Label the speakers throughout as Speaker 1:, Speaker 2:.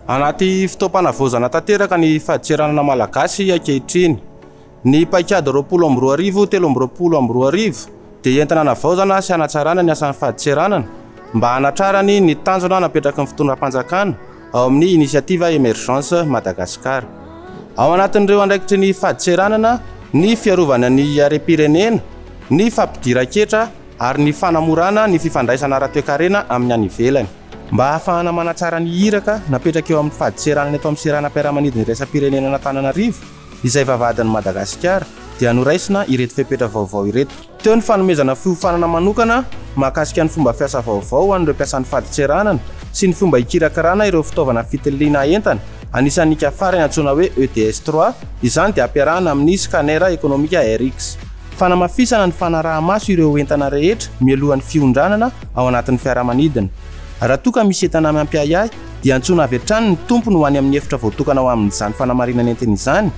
Speaker 1: Anaty fotoam-panavaozana tanteraka ny fadintseranana malagasy ankehitriny. Ny paikady 2020 2023 dia entina hanavaozana sy hanatsarana ny asan'ny fadintseranana mba hanatrarany ny tanjona napetraky ny fitondram-panjakana ao amin'ny Initiative Emergence Madagascar. Ao anatin'ireo andraikitry ny fadintseranana ny fiarovana ny harem-pirenena, ny fampidiran-ketra ary ny fanamorana ny fifandraisana ara-toekarena amin'ny any ivelany. Mba hahafahana manatsara ny iraka napetraka eo amin'ny fadintseranana eto amin'ny seranam-piaramanidina iraisam-pirenena an'Antananarivo, izay vavahadin'i Madagasikara, dia noraisina ireto fepetra vaovao ireto. Teo ny fanomezana fiofanana manokana mahakasika ny fomba fiasa vaovao ho an'ireo mpiasan'ny fadintseranana sy ny fomba hikirakirana ireo fitaovana fitiliana entana, anisan'ny hika farany antsoina hoe EDS trois, izany dia ampiarahana amin'ny scanner ekonomika RX. Fanamafisana ny fanaraha-maso ireo entana rehetra mialohan'ny fiondranana ao anatin'ny fiaramanidina. Raha toa ka misy entana mampiahiahy dia antsoina avy hatrany ny tompony ho any amin'ny efitra voatokana ho amin'izany fanamarinana entana izany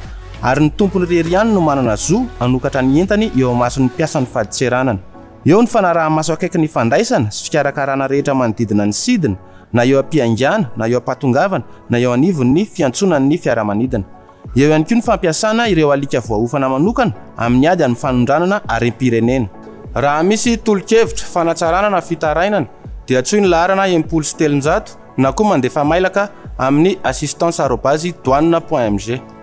Speaker 1: ary ny tompony irery ihany no manana zo hanokatra ny entany eo imason'ny mpiasan'ny fadintseranana. Eo ny fanaraha-maso akaiky ny fandraisana sy fikarakarana rehetra manodidina ny sidina, na eo am-piaingàna, na eo am-pahatongavana, na eo anivon'ny fiantsonan'ny fiaramanidina. Eo ihany koa ny fampiasana ireo alika voaofana manokana amin'ny ady amin'ny fanondranana harem-pirenena. Raha misy tolo-kevitra, fanatsarana na fitarainana dia antsoy ny laharana 360 na koa mandefa mailaka amin'ny assistance arobase douane point mg.